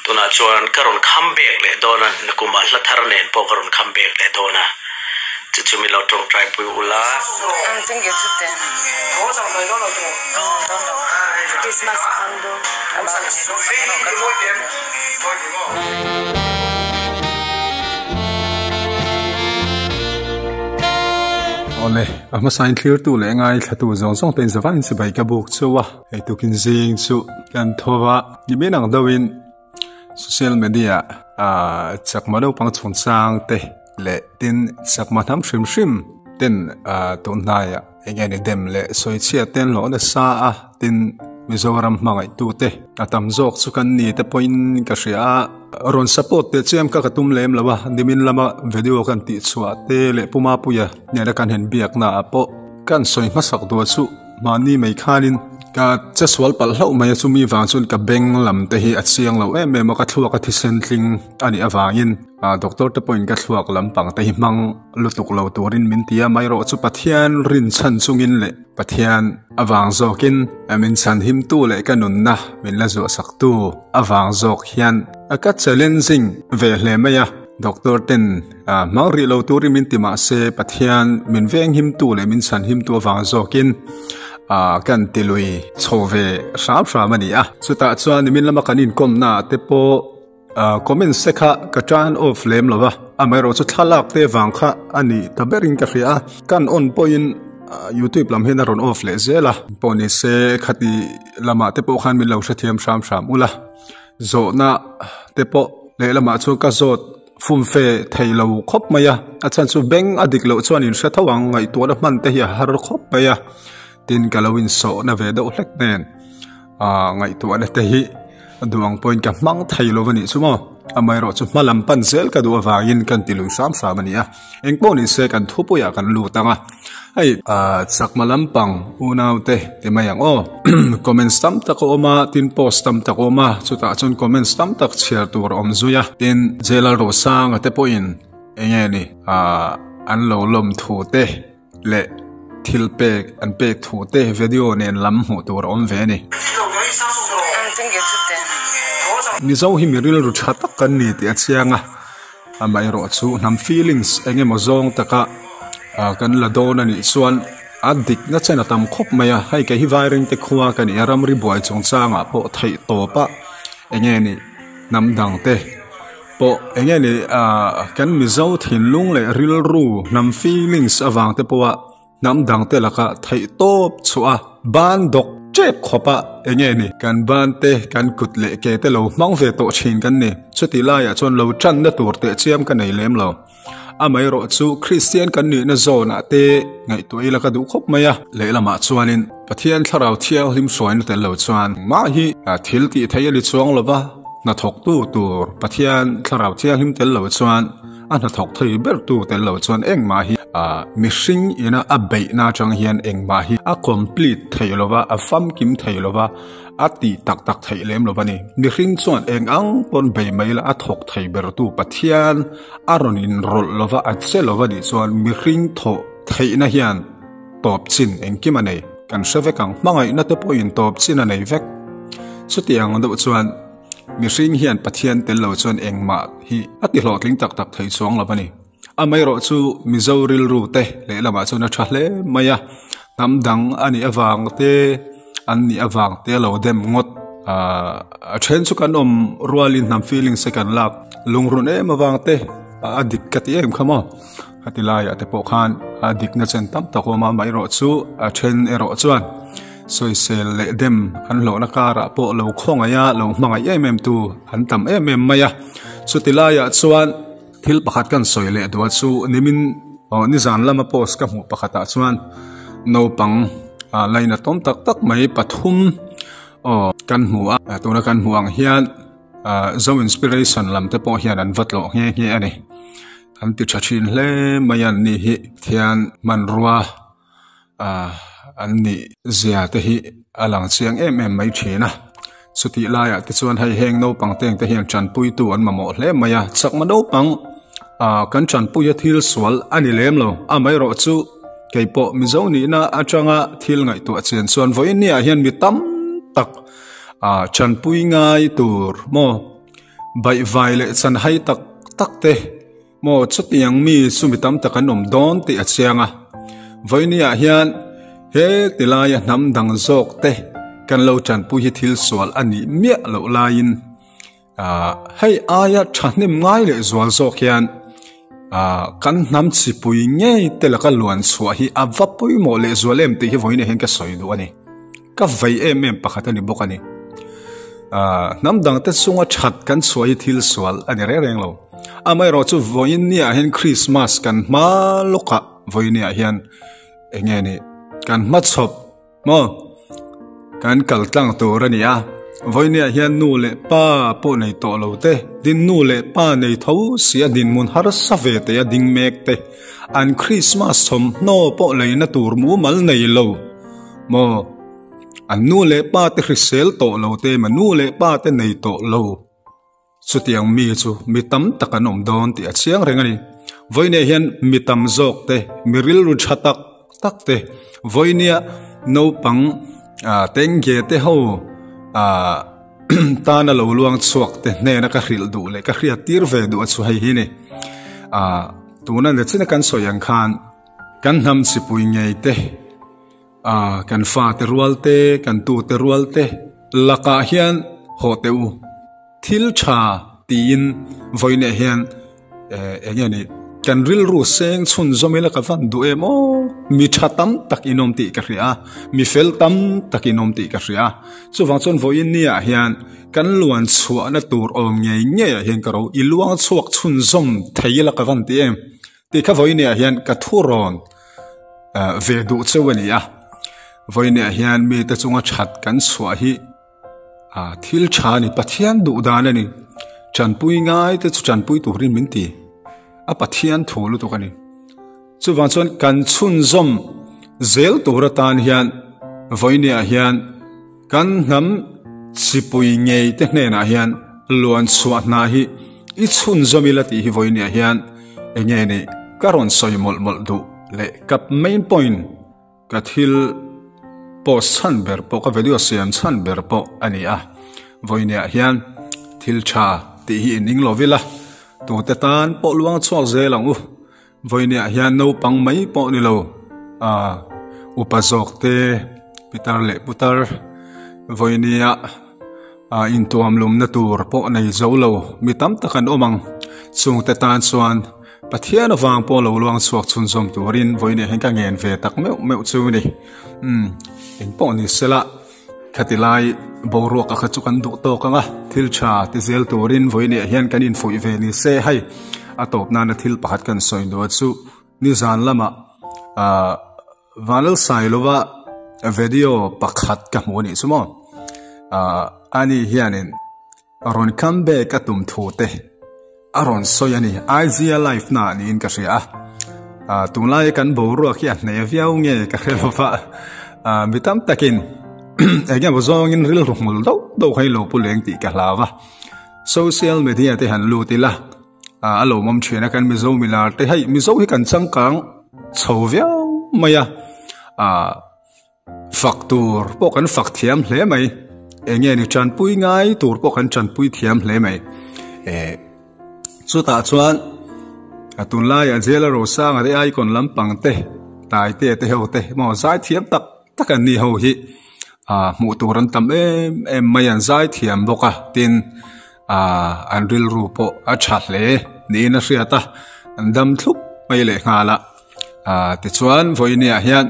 Tunah chuan ka rawn come back leh dawn a, nakumah hla thar nen pawh ka rawn come back leh dawn a, chu chu min lo tawngtai pui ula. Awle, a hmasain thlirtu leh ngaithlatu zawng zawng te in zavain chibai ka buk chauh a, hei tukin zing chu kan tho va, ni min ang deuhin social media ah chakma naupang chungchang te leh tin chakma hnam hrim hrim ten ah tun hnaiah eng nge ni dem leh sawichhia te an hlawh nasa a tin Mizoram hmangaih tu te a tam zawk chu kan ni te pawhin ka hria a rawn support teh chiam kha ka tum lem lo a nimin lama video kan tih chhuah te leh Pu Mapuia nena kan han biak na ah pawh kan sawi hmasak duah chu mahni mai khanin ka che sual palh hlauh mai a chumi vang chuan ka beng lam te hi a chiang lo em em a ka thluak a thisen tling a nih avangin ah doctor te pawhin ka thluak lampang te hi hmang lutuk lo turin min ti a mai erawh chu Pathian rin chhan chungin leh Pathian avang zawkin min chhan himtu leh ka nunna min la zuahsaktu avang zawk hian ka challenging ve hle mai a doctor ten hmang rih lo turin min ti mah se Pathian min veng himtu leh min chhan himtu avang zawkin kan ti lui chho ve hram hram a ni a chutah chuan nimin lama kan inkawmna te pawh Comment se kha ka turn off lem lo va, amaherawh chu thlalak te vang kha a ni ta berin ka hria a, kan on pawhin youtube lam hian a rawn off leh zel a, pawh ni se khati lamah te pawh khan min lo hrethiam hram hram ula, zawhna te pawh lehlamah chuan ka zawt fum fe thei lo khawp mai a, a chhan chu beng a dik loh chuan in hre tho ang ngaihtuahna hman te hi a har khawp mai a, tin ka lo insawhna ve deuh hlek nen. Aaa ngaihtuahna te hi a duh ang pawhin ka hmang thei lo a nih chu maw amaherawh chu hma lam pan zel ka duh avangin kan ti lui hram hram a ni a engpawh ni se kan thupuiah kan lut ang a hei aaa chakma lampang unau te ti mai ang aw comments tam tak a awm a tin post tam tak a awm a chutah chuan comments tam tak chhiar tur a awm zui a tin J Lalrosanga te pawhin eng nge ni aaa an lo lawm thu te. leh thil pek an pek thu te video nen lam hmuh tur a awm ve a ni. Mizo hi mi rilru tha tak kan ni tih a chiang a, amaherawh chu hnam feelings eng emaw zawng taka kan la dawn a nih chuan a dikna chen a tam khawp mai a, hei kei hi Vairengte khua ka ni a, ramri buai chungchangah pawh theih tawp a eng nge ni hnam dang te. Pawh eng nge ni ah kan Mizo thinlung leh rilru hnam feelings avang te pawha hnam dang te laka theih tawp chhuah a ban dawk tep khawp a eng nge ni kan ban te kan kut leh ke te lo hmang ve tawh thin kan ni chuti laiah chuan lo tanna tur teh chiam ka nei lem lo amaherawh chu Kristian kan nihna zawnah te ngaihtuah ila ka duh khawp mai a lehlamah chuanin Pathian thlarau thianghlim hruaina tel lo chuan mah hi thil tih theih a ni chuang lo va. Hnathawktu tur Pathian thlarau thianghlim tel lo chuan a hnathawk thei bertu tel lo chuan engmah hi mihring ina a beihna atang hian engmah hi a complete thei lo va, a famkim thei lo va, a tih tak tak theih lem lo va ni. Mihring chuan eng ang pawn bei mai la a thawk thei bertu Pathian a rawn inrawlh lo va, a che lo va nih chuan mihring thawh theihna hian tawp chin engkim a nei. Kan hre vek ang, hmangaihna te pawhin tawp chin a nei vek. Chutiang deuh chuan mihring hian Pathian tel lo chuan engmah hi a ti hlawhtling tak tak thei chuang lo a ni. Amaherawh chu Mizo rilru te lehlamah chuan a tha hle mai a, hnam dang a nih avang te, an nih avang te a lo dem ngawt. A then chu kan awm rualin hnam feelings te kan lak lungrun em avang te a dik ka ti em kha maw. Heti laiah te pawh khan a dikna chen tam tak a awm a, amaherawh chu a then erawh chuan sawisel leh dem an hlawhna karah pawh lo khawngaih a, lo hmangaih em em tu an tam em em mai a. Chuti laiah chuan thil pakhat kan sawi leh duah chu nimin aw nizan lama post ka hmuh pakhatah chuan naupang laina tawm tak tak mai pathum aw kan hmu a, tuna kan hmuh ang hian Zo Inspiration lam te pawh hian an va tlawh nghe nghe a ni. An ti tha thin hle mai a ni hi thian hmanrua ah an nih zia te hi a lang chiang em em mai thin a chutih laiah te chuan hei heng naupang te ang te hian tanpui tu an mamawh hle mai a chakma naupang ah kan tanpui a thil sual a ni lem lo amaherawh chu keipawh mizo nihna atanga thil ngaihtuah chian chuan vawiin ni ah hian mi tam tak ah tanpui ngai tur maw. Baihvai leh chanhai tak tak te maw chutiang mi chu mi tam tak an awm dawn tih a chiang a. Vawinia hian he tilaia hnam dang zawk te kan lo tanpui hi thil sual a nih miah loh laiin hei aia thahnem ngai leh zual zawk hian kan hnam chipui ngei te laka luan chhuah hi a va pawimawh leh zual em tih hi vawiin ah hian ka sawi duh a ni. Ka vei em em pakhat a ni bawk a ni. Hnam dang te chunga that kan chhuah hi thil sual a ni reng reng lo. Amaherawhchu vawiin niah hian Christmas kan hma lawkah vawiin niah hian eng nge ni kan hmachhawp maw kan kal tlang tur a ni a. Vawiin niah hian nu leh pa pawh nei tawh lo te, din nu leh pa nei tho si a dinhmun harsa ve teh a ding mek te, an Christmas thawmhnaw pawh leina tur mumal nei lo. Maw? An nu leh pa te hrisel tawh lo te emaw nu leh pa te nei tawh lo chutiang mi chu mi tam tak an awm dawn tih a chiang reng a ni. Vawinia hian mi tam zawk te, mi rilru tha tak tak te, vawinia naupang tengge te ho tana lo luang chhuak te hnena ka hrilh duh leh ka hriat tir ve duh a chu hei hi ni. Tuna nichin a kan sawi ang khan kan hnam chipui ngei te, A, kan fate rual te, kan tute rual te lakah hian haw teh u, thil tha tiin vawiinah hian eng nge ni, kan rilru seng chhun zawm ila ka van duh em aw, mi tha tam tak in awm tih ka hria a, mi fel tam tak in awm tih ka hria a, chuvang chuan vawiin niah hian kan luan chhuahna tur awm ngei ngeiah hian ka ro i luang chhuak chhun zawm thei ila ka van ti em. Tih kha vawiiniah hian ka thu rawn ve duh cheu a ni a, vawiiniah hian mite chunga that kan chhuah hi thil tha a ni, Pathian duh dan a ni, tanpui ngai te chu tanpui turin min ti a, Pathian thu lutuk a ni. Chuvang chuan kan chhunzawm zel tur atan hian vawiiniah hian kan hnam chipui ngei te hnenah hian luan chhuah hna hi i chhunzawm ila tih hi vawiiniah hian eng nge ni ka rawn sawi mawlh mawlh duh leh ka main point ka thil post chhan ber pawh ka video siam chhan ber pawh a ni a vawiiniah hian thil tha tih hi in ing lo ila tute tan pawh luang chhuak zel ang u. Vawiiniah hian naupang mai pawh ni lo, upa zawk te, pitar leh putar vawiinia intuam lumna tur pawh nei zo lo mi tam tak an awm ang. Chungte tan chuan Pathian avang pawh lo luang chhuak chhunzawm turin vawiiniah hian ka ngen ve tak meuh meuh chu a ni. Umm eng pawh ni sela khati lai boruak a kha chu kan duh tawk ang a, thil tha ti zel turin vawiiniah hian kan infuih ve ni se hei a tawp nana thil pakhat kan sawi duh chu nizan lamah ahh Vanlalsailova video pakhat ka hmu a nih chu maw ahh ani hianin rawn come back a tum thu te a rawn sawi a ni Aizia life na niin ka hria a ah tunlai kan boruak hi a hneh viau nge ka hre lo va ah mi tam takin eng emaw zawngin rilru hmul deuh deuh kha hi lo pu leng tih ka hlau a social media te han lut ila ah a lawmawm thin a kan mizo milar te hei mizo hi kan changkang chho viau mai a ah. Fak tur pawh kan fak thiam hle mai. Eng nge ni tanpui ngai tur pawh kan tanpui thiam hle mai. Eh, chutah chuan a tunlaiah jail a rosanga te icon lampang te taite te ho te maw zai thiam tak tak an ni ho hi ah hmuh tur an tam em em mai an zai thiam bawk a tin ah an rilru pawh a tha hle niin a hriat a an dam thlup mai leh nghal a ah tichuan vawinia hian.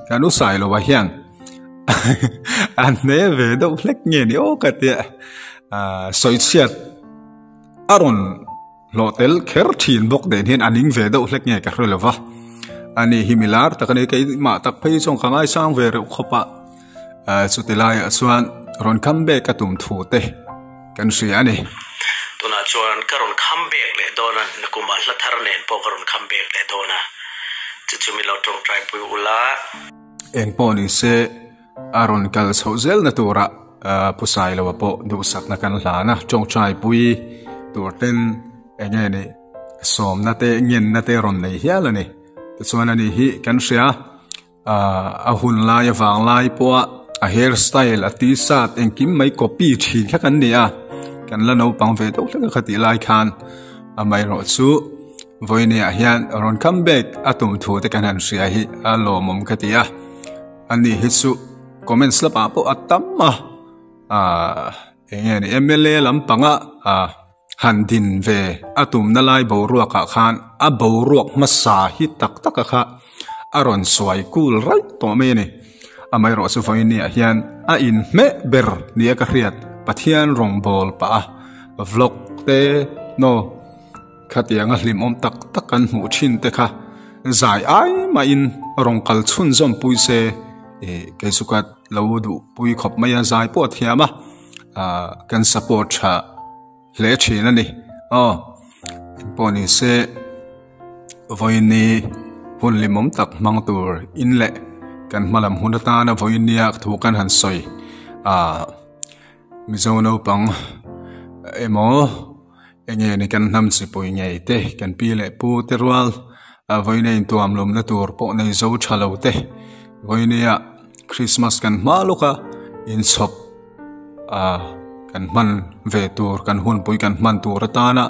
Kan u Sailova hian a hne ve deuh hlek nge ni aw ka tia sawi chhiat a rawn hlawh tel kher thin bawk nen hian a ning ve deuh hlek nge ka hre lova ani hi milar tak ani keimah tak phei chuan ka ngaisang ve reuh khawp a chuti laiah chuan rawn come back a tum thu te kan hria a ni. Tunah chuan ka rawn come back leh dawn a, nakumah hla thar nen pawh ka rawn come back leh dawn a, chu chu min lo tawngtai pui ula. Eng pawh ni se a rawn kal chhoh zelna tura Pu Sailoa pawh duhsakna kan hlan a, tawngtai pui tur ten eng nge ni sawmna te ngenna te rawn nei hial a ni. Tichuan ani hi kan hria. A hun lai avang lai pawha a hair style a t-shirt engkim mai copy thin kha kan ni a. Kan la naupang ve deuh hlek a kha tih lai khan amaherawhchu vawinia hian rawn come back a tum thu te kan han hria hi a lawmawm ka ti a. Ani hi chu comments lamah pawh a tam a, aah eng nge ni mla lampanga aah han din ve a tumna lai boruakah khan a boruak hmasa hi tak tak a kha a rawn sawi kul raih tawh mai a ni. Amaherawhchu vawinia hian a inhmeh ber nia ka hriat Pathian rawngbâwl pah a vlog te naw khatianga hlimawm tak tak kan hmuh thin te kha zai ai mahin rawn kal chhunzawm pui se ih kei chu ka lo duh pui khawp mai a zai pawh a thiam a ah kan support tha hle thin a ni aw engpawh ni se vawiini hun hlimawm tak hmang tur in leh kan hma lam hun atana vawinia thu kan han sawi ah mizo naupang emaw eng nge ni kan hnam chipui ngei te kan pi leh pu te rual a vawiina intuam lawmna tur pawh nei zo tha lo te vawinia Christmas kan hma lawk a inchhawp. ah kan hman ve tur kan hunpui kan hman tur atana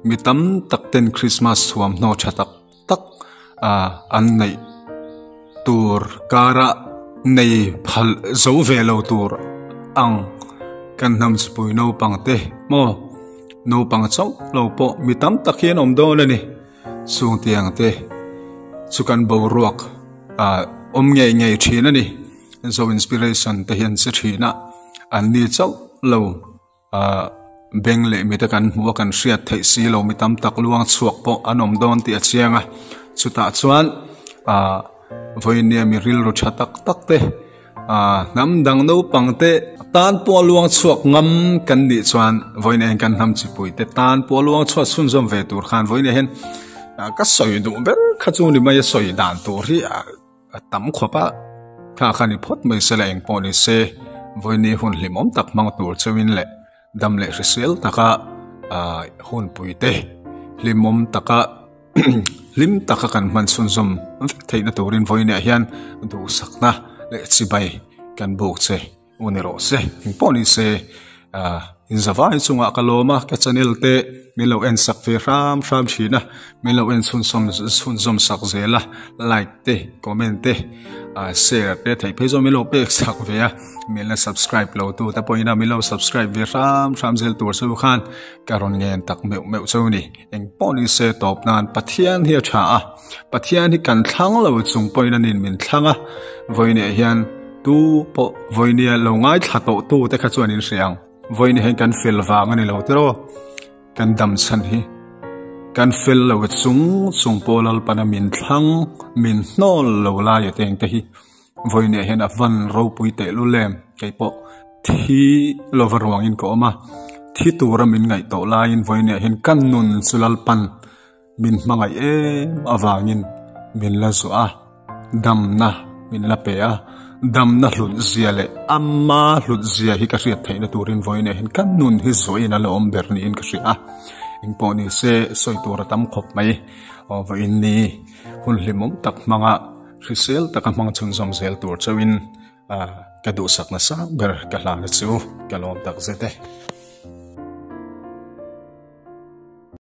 mi tam tak ten Christmas thuamhnaw tha tak tak ah an neih tur kara nei phal zo ve lo tur ang kan hnam chipui naupang te maw naupang chauh lo pawh mi tam tak hi an awm dawn a ni chung tiang te chu kan boruak ah awm ngei ngei thin a ni. Zo inspiration te hian che thin a, an ni chauh lo ah beng leh mite kan hmuh a kan hriat theih si lo mi tam tak luang chhuak pawh an awm dawn tih a chiang a, chutah chuan ah vawinia mi rilru tha tak tak te ah hnam dang naupang te tan pawh luang chhuak ngam kan nih chuan vawiin hian kan hnam chipui te tan pawh luang chhuat chhunzawm ve tur khan vawiin hian ka sawi duh ber kha chu ni mai a sawi dan tur hi ah. A tam khawp a, thla kha ni phawt mai se la eng pawh ni se, vawiini hun hlimawm tak hmang tur cheuhin leh dam leh hrisel taka hunpui te hlimawm taka hlim taka kan hman chhunzawm vek theihna turin vawiiniah hian duhsakna leh chibai kan buk che. U ni rawh se, eng pawh ni se ah in zavai chungah ka lawm a, ka channel te min lo en sak ve hram hram thin a, min lo en chhunzawm chhunzawm sak zel a, like te comment te ah share te theih phei zawng min lo pek sak ve a, min la subscribe lo tu te pawhin a min lo subscribe ve hram hram zel tur chu khan ka rawn ngen tak meuh meuh chu a ni, eng pawh ni se tawp nan Pathian hi a tha a, Pathian hi kan thlang lo chung pawhin a nin min thlang a, vawiinah hian. Tu pawh vawinia lo ngaithla tawh tu te kha chuan in hre ang. Vawiin hian kan fel vang a ni lo tiraw? Kan dam chhan hi kan fel lo chung chung pawh Lalpana min thlang, min hnawl lo lai a teng te hi vawinia hian a van ropui teh lul em? Kei pawh thi lova ruangin ka awm a, thi tura min ngaih tawh laiin vawinia hian kan nun chu Lalpan Min hmangaih em avangin min la zuah a, damna min la pe a, damna hlut zia leh ama hlut zia hi ka hriat theihna turin vawiin ah hian ka nun hi zuahin a la awm ber niin ka hria a, engpawh ni se sawi tur a tam khawp mai. Aw vawiin ni hun hlimawm tak hmanga hrisel taka hmang chhunzawm zel tur chauhin ka duhsakna sang ber ka hlana chu ka lawm takzet e.